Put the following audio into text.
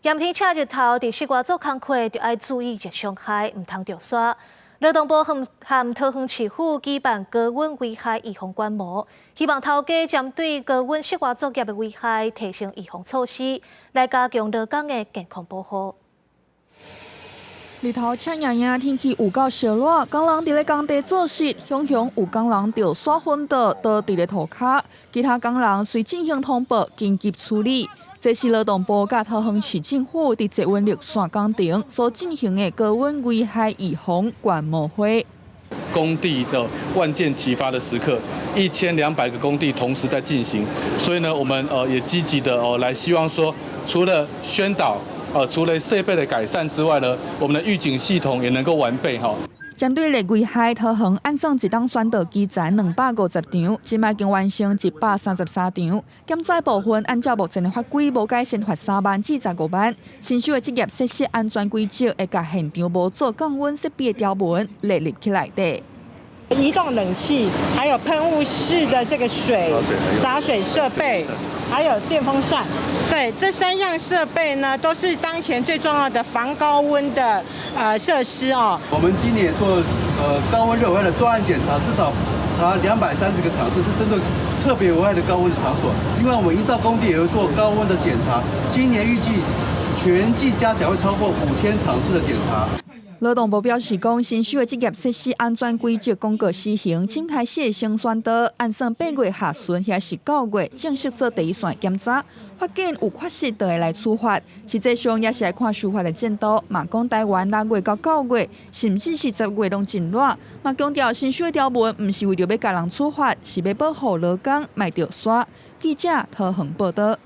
炎天赤日頭，佇室外做工課，就愛注意熱傷害，毋通著沙。勞動部和桃園市府舉辦高溫危害預防觀摩，希望頭家針對高溫室外作業的危害，提升預防措施，來加強勞工的健康保護。日頭赤炎炎，天氣有夠燒熱，工人佇咧工地做事，雄雄有工人著沙昏倒，倒佇咧塗跤，其他工人隨進行通報，緊急處理。這是勞動部佮桃園市政府佇捷運綠線工程所進行的高溫危害預防觀摩會。工地的萬箭齊發的時刻，1200個工地同時在進行，所以呢，我們也積極的哦來希望說，除了宣導，除了設備的改善之外呢，我們的預警系統也能夠完備哈。針對熱危害，桃園按算一冬宣導基層250場，這擺已經完成133場。檢災部分按照目前的法規，無改先罰3萬至15萬。新修的職業設施安全規則會共現場無做降溫設備的條文列入去內底。移動冷氣，還有噴霧式的這個水灑水設備，還有電風扇，對，這三樣設備呢，都是當前最重要的防高溫的設施哦。我們今年做高溫熱危害的專案檢查，至少查230個場次，是針對特別危害的高溫的場所。另外，我們營造工地也會做高溫的檢查，今年預計全季加起來會超過5000場次的檢查。勞動部表示，講新修的職業設施安全規則公告施行，今開始先宣導，按算8月下旬抑是9月正式做第一線檢查，發現有缺失就會來處罰。實際上也是愛看受罰的進度。嘛講台灣6月到9月，甚至是10月攏真熱。嘛強調新修的條文毋是為著欲共人處罰，是欲保護勞工，莫著沙。記者桃園報道。